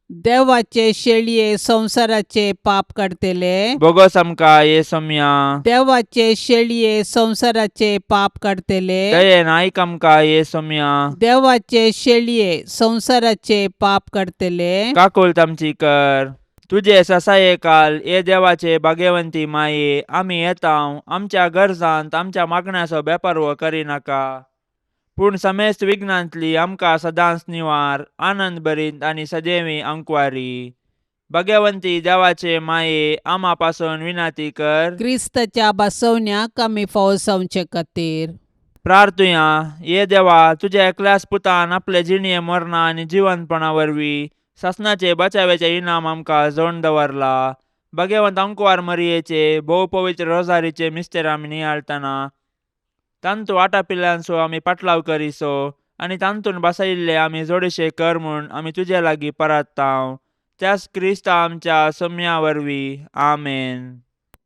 देवाचे शेळये संवसाराचे पाप काडतले, बोगोस आमकां ये सोम्या. देवाचे शेळये संवसाराचे पाप काडतले, दयेन आयक आमकां ये सोम्या. देवाचे शेळये संवसाराचे पाप काडतले, काकुळट आमची कर. तुजे ससाये काल ये देवाचे भाग्यवंती माये, आमी येता आमच्या गरजांत आमच्या मागण्याचो बेपारवो करिनाका, पूण समेस्त विघ्नांतली आमकां सदांच निवार, आनंद भरीत आनी सदैवी अंकवारी. भाग्यवंती देवाचे माये, आमा पासून विनंती कर. क्रिस्ताच्या बसवण्याक आमी फावो जावचे खातीर. प्रार्थुया. ये देवा, तुज्या एकल्याच पुतान आपले जिणये मरणा आनी जिवंतपणा वरवीं सासणाचे बचाव्याचे इनाम आमकां जोडून दवरला. भाग्यवंत अंकवार मरियेचे भोव पवित्र रोजारीचे मिस्तेर आमी नियाळतना तांतू आटापिल्ल्यांचो आमी पाटलाव करिसो आनी तांतून बसयिल्ले आमी जोडीशे कर म्हूण आमी तुजे लागीं परात्तांव, त्याच क्रिस्ता आमच्या सोम्या वरवीं. आमेन.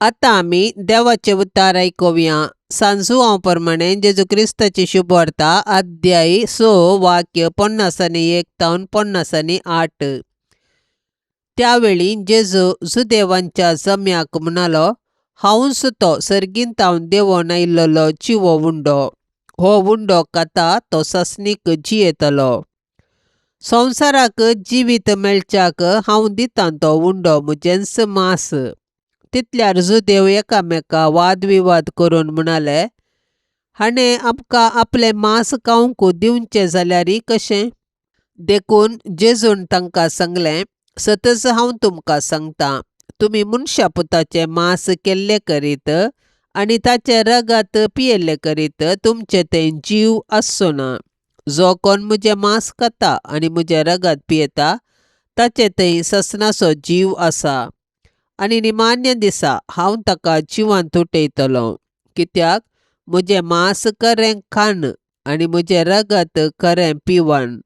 आतां आमी देवाचे उतार आयकुया. सांजुआंव प्रमाणे जेजू क्रिस्ताची शुभवार्ता, अध्याय 6, वाक्य 51 तावन 58. त्यावेळी जेजू जुदेवांच्या जम्याक म्हणालो, हांवूच तो सर्गीन तावन देंवोन आयिल्लो जिवो उंडो. हो उंडो खाता तो सासणीक जियेतलो. संवसाराक जिवीत मेळच्याक हांव दितां तो उंडो म्हजेंच मांस. तितल्यार जुदेव एकामेका वादविवाद करून म्हणाले, हाणें आमकां आपलें मांस खावंक दिवचें जाल्यार कशें? देखून जेजून तांकां सांगलें, सतच हांव तुमकां सांगतां, तुमी मनशा पुताचें मांस केल्लें करीत आनी ताचें रगत पियेल्लें करीत तुमचें थंय जीव आसचो ना. जो कोण म्हजें मांस खाता आनी म्हजें रगत पियेता ताचे थंय ससनाचो जीव आसा आनी निमाण्य दिसा हांव ताका जिवांत उठयतलो. कित्याक म्हजें मांस खरें खाण आनी म्हजें रगत खरें पिवण.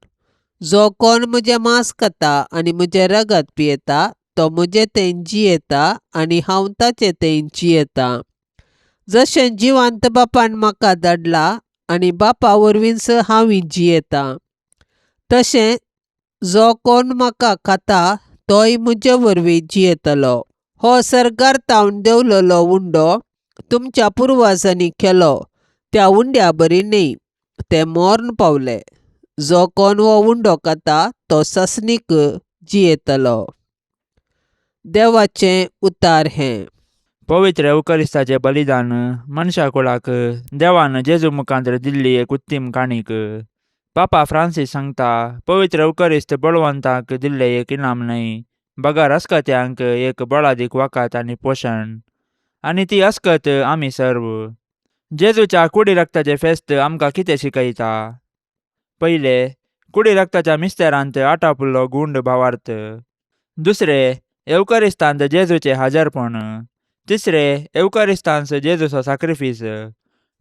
जो कोण म्हजें मांस खाता आनी म्हजें रगत पियेता तो म्हजे थंय जियेता आनी हांव ताचे थंय जियेतां. जशें जिवंत बापान म्हाका धाडला आनी बापा वरवींच हांव जियेतां, तशें जो कोण म्हाका खाता तोय म्हजे वरवीं जियेतलो. हो सर्गार तावन देंवलेलो उंडो तुमच्या पुर्वजांनी केलो त्या उंड्या बरी न्हय, ते मर्ण पावले. जो कोण हो उंडो खाता तो सासणीक जियेतलो. देवाचें उतार हें. पवित्र एवकरिस्ताचें बलिदान मनशा कुळाक देवान जेजू मुखांत्र दिल्ली एक उत्तीम काणीक. पापा फ्रांसीस सांगता, पवित्र एवकरिस्त बळवंतांक दिल्लें एक इनाम न्हय, बगर अस्कत्यांक एक बळादीक वखद आनी पोशण, आनी ती अस्कत आमी सर्व. जेजूच्या कुडी रक्ताचें फेस्त आमकां कितें शिकयता? पयलें, कुडी रक्ताच्या मिस्तेरांत आटापुल्लो गुंड भावार्थ. दुसरें, एवकरिस्तांत जेजूचें हाजरपण. तिसरें, एवकरिस्तांत जेजूचो साक्रिफीस.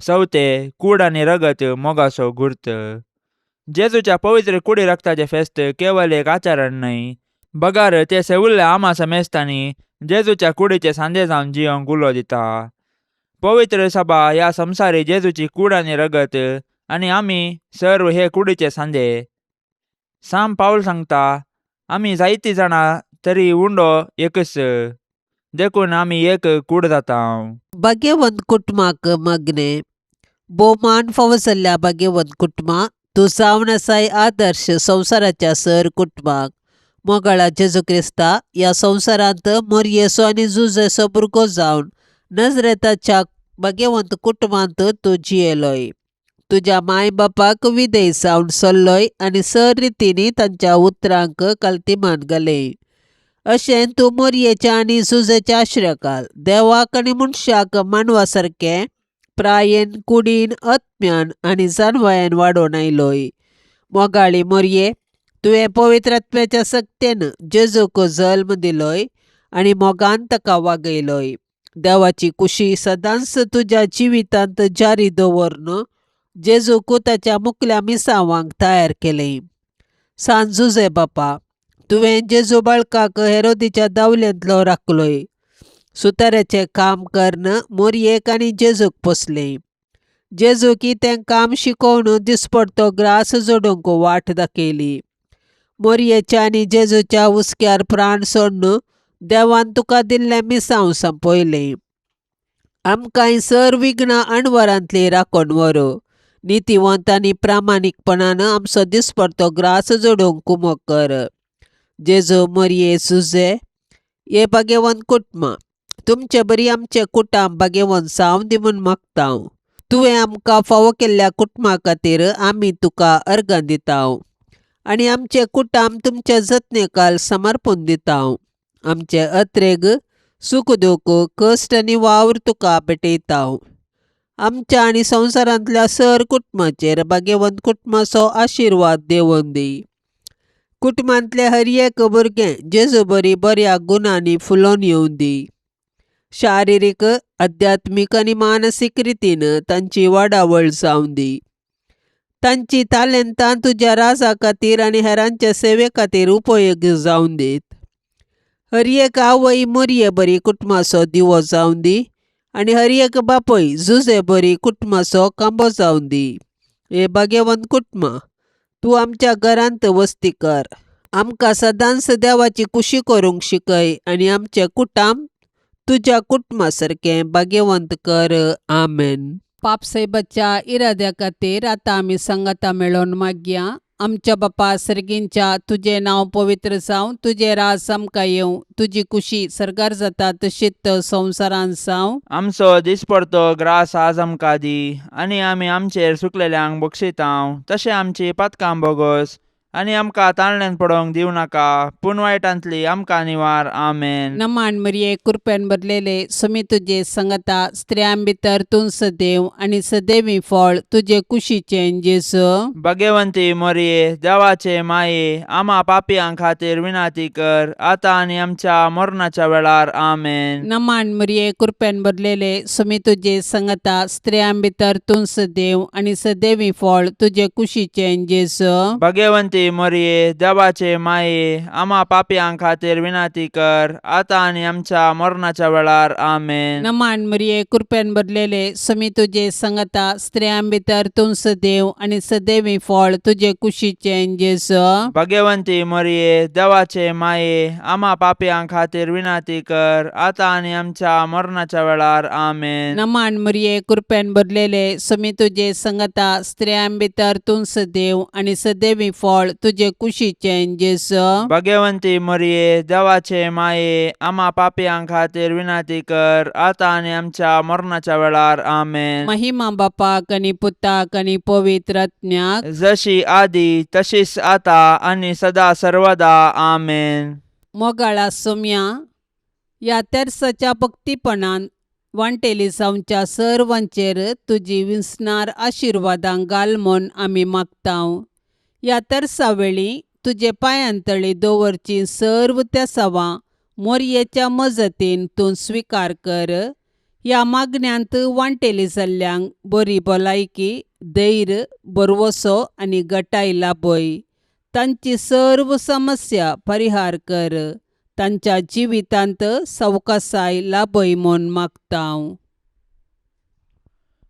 चवथें, कूड आनी रगत मोगाचो गुर्त. जेजूच्या पवित्र कुडी रक्ताचें फेस्त केवल एक आचरण न्हय, बगर तें सेवुल्ल्या आमा समेस्तांनी जेजूच्या कुडीचे सांदे जावन जियोंक उलो दिता. पवित्र सभा ह्या संवसारी जेजूची कूड आनी रगत आनी आमी सर्व हे कुडीचे सांदे. साम पावल सांगता, आमी जायतीं जाणां तरी उंडो एकच, देखून आमी एक कूड जाता. भाग्यवंत कुटुंबाक मागणें. भोवमान फावो जाल्ल्या भाग्यवंत कुटुंबा, तूं जावन आसाय आदर्श संवसाराच्या सर कुटुंबाक. मोगाळा जेजू क्रिस्ता, ह्या संवसारांत मोरयेचो आनी जुजेचो भुरगो जावन नजरेताच्या भाग्यवंत कुटुंबांत तूं जियेलोय. तुज्या माय बापाक विधेय जावन चल्लोय आनी सर रितींनी तांच्या उतरांक कल्तिमान घालें. अशें तूं मोरयेच्या आनी जुजेच्या आश्र्याकाल देवाक आनी मनशाक मानवा सारकें प्रायेन, कुडीन, आत्म्यान आनी जानवायेन वाडोवन आयलोय. मोगाळी मोरये, तुवें पवित्र आत्म्याच्या सक्तेन जेजूक जल्म दिलोय आनी मोगान ताका वागयलोय. देवाची कुशी सदांच तुज्या जिवितांत जारी दवरून जेजूक ताच्या मुकल्या मिसांवांक तयार केलें. सान जुजे बापा, तुवें जेजू बाळकाक हेरोदीच्या दावल्यांतलो राखलोय. सुताऱ्याचें काम करून मोरयेक आनी जेजूक पोसलें. जेजूक तें काम शिकोवन दिसपडतो ग्रास जोडूंक वाट दाखयली. मोरयेच्या आनी जेजूच्या हुस्क्यार प्राण सोडून देवान तुका दिल्लें मिसांव संपयलें. आमकांय सर विघ्नां अणवरांतली राखून व्हरू. नितीवंत आनी प्रामाणीकपणान आमचो दिसपडतो ग्रास जोडूंक कुमक कर. जेजू, मोरये, सुजे हे भाग्यवंत कुटुंबां, तुमचे बरी आमचें कुटुंब भाग्यवंत जावं दी म्हूण मागता. तुवें आमकां फावो केल्ल्या कुटुंबा खातीर आमी तुका अर्गां दिता आनी आमचें कुटुंब तुमच्या जतनेकाल समर्पून दिता. आमचे अत्रेग, सूख दूख, कश्ट आनी वावर तुका भेटयता. आमच्या आनी संवसारांतल्या सर कुटुंबाचेर भाग्यवंत कुटुंबाचो आशिर्वाद देंवोवन दी. कुटुंबांतले हर एक भुरगें जेजू बरी बऱ्या गुणांनी फुलोवन येवं दी. शारिरीक, अध्यात्मीक आनी मानसीक रितीन तांची वाडावळ जावं दी. तांची तालेंतां तुज्या राजा खातीर आनी हेरांचे सेवे खातीर उपयोग जावं दीत. हर एक आवय मोरये बरी कुटुंबाचो दिवो जावं दी आनी हर एक बापूय जुजे बरी कुटुंबाचो खांबो जावं दी. हे भाग्यवंत कुटुंबा, तूं आमच्या घरांत वस्ती कर. आमकां सदांच देवाची कुशी करूंक शिकय आनी आमचें कुटुंब तुज्या कुटुंबा सारकें भाग्यवंत कर. आमेन. पापसाहेबाच्या इराद्या खातीर आतां आमी सांगाता मेळोवन मागया. आमच्या बापा सर्गींच्या, तुजें नांव पवित्र जावं, तुजें राज आमकां येवं, तुजी कुशी सर्गार जाता तशीच संवसारांत जावं. आमचो दिसपडतो ग्रास आज आमकां दी, आनी आमी आमचेर सुकलेल्यांक बक्षितांव, तशें आमची पातकां बोगोस, आनी आमकां ताळण्यान पडोवंक दिवं नाका पूण वायटांतली आमकां निवार. आमेन. नमान मरिये कृपेन भरलेले समी तुजे संगता स्त्रियां भितर तूं सदैव आनी सदैवी फळ तुजे कुशीचें जेजू. भगवंती मोरये देवाचे माये आमा पापयां खातीर विनाती कर आतां आनी आमच्या मरणाच्या वेळार. आमेन. नमान मरिये कृपेन भरलेले समी तुजे संगता स्त्रियां भितर तूं सदैव आनी सदैवी फळ तुजे कुशीचें जेजू. भगवंती मोरये देवाचे माये आमा पापयां खातीर विनाती कर आतां आनी आमच्या मरणाच्या वेळार. आमेन. नमान मरिये कृपेन भरलेले समी तुजे संगता स्त्रियां भितर तूं सदैव आनी सदैवी फळ तुजे कुशीचें जेजू. भगवंती मोरये देवाचे माये आमा पापयां खातीर विनाती कर आतां आनी आमच्या मरणाच्या वेळार. आमेन. नमान मरिये कृपेन भरलेले समी तुजे संगता स्त्रियां भितर तूं सदैव आनी सदैवी फळ तुजे कुशीचें जेजू. भगवंती मोरये देवाचे माये आमा पापयां खातीर विनाती कर आतां आनी आमच्या मरणाच्या वेळार. आमेन. महिमा बापाक आनी पुताक आनी पवित्र आत्म्याक. जशी आदी तशीच आता आनी सदा सर्वदा. आमेन. मोगाळा सोम्या ह्या तेर्साच्या भक्तीपणान वांटेली जावच्या सर्वांचेर तुजी विसणार आशिर्वादां घाल म्हूण आमी मागतांव. ह्या तेर्सा वेळी तुजे पांयांतळी दवरची सर्व तेसावां मोरयेच्या मजतीन तूं स्विकार कर. ह्या मागण्यांत वांटेली जाल्ल्यांक बरी भलायकी धैर्य भरवसो आनी गटाय लाभय. तांची सर्व समस्या परिहार कर. तांच्या जिवितांत सवकासाय लाभय म्हूण मागतांव.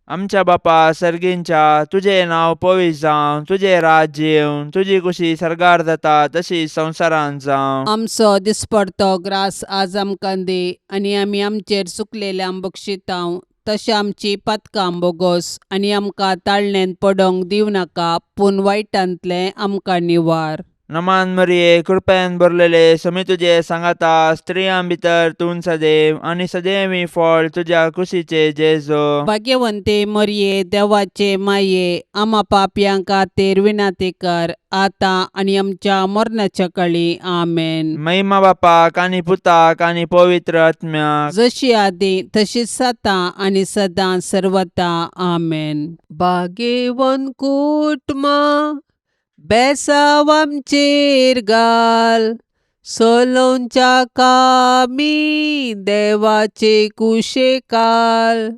आमच्या बापा सर्गींच्या तुजें नांव पवित्र जावं तुजें राज्य येवं तुजी कुशी सर्गार जाता तशी संवसारांत जावं. आमचो दिसपडतो ग्रास आज आमकां दी आनी आमी आमचेर चुकलेल्यांक बक्षितांव तशें आमची पातकां बोगोस आनी आमकां ताळणेंत पडोवंक दिवं नाका पूण वायटांतलें आमकां निवार. नमान मरिये कृपेन भरलेले समी तुजे सांगाता स्त्रियां भितर तूं सदैव आनी सदैवी फळ तुज्या कुशीचे जेजो. भाग्यवंते मरिये देवाचे माये आमा पापयां खातीर विनाती कर आतां आनी आमच्या मरणाच्या कळी. आमेन. महिमा बापाक आनी पुताक आनी पवित्र आत्म्याक. जशी आदी तशीच आतां आनी सदां सर्वता. आमेन. भाग्यवंत कुटुंबा बेसांव आमचेर घाल सोलोवच्या कामी देवाचे कुशेकाल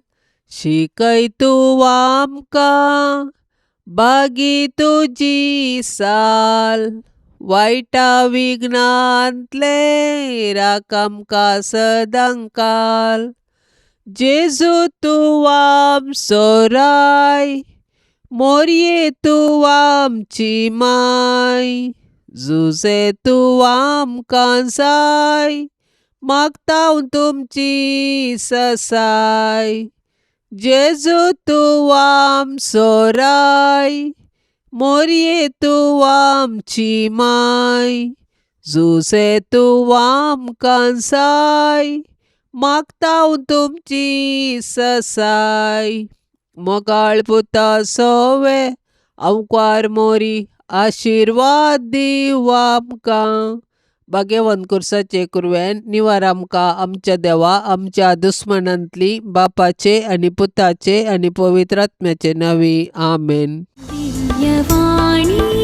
शिकय तूं आमकां बागी तुजी साल वायटा विघ्नांतले राख आमकां सदांकाल जेजू तूं आमचो राय मोरये तूं आमची माय जुजे तूं आमकां जाय मागता तुमची ससाय जेजू तूं आमचो राय मोरये तूं आमची माय जुजे तूं आमकां जाय मागता तुमची ससाय मोगाळ पुता सोवे आंवकार मोरी आशिर्वाद दिवं आमकां. भाग्यवंत कुर्साचे कुरवेन निवार आमकां आमच्या देवा आमच्या दुस्मनांतली बापाचे आनी पुताचे आनी पवित्र आत्म्याचे नांवी. आमेन. दिव्यवाणी.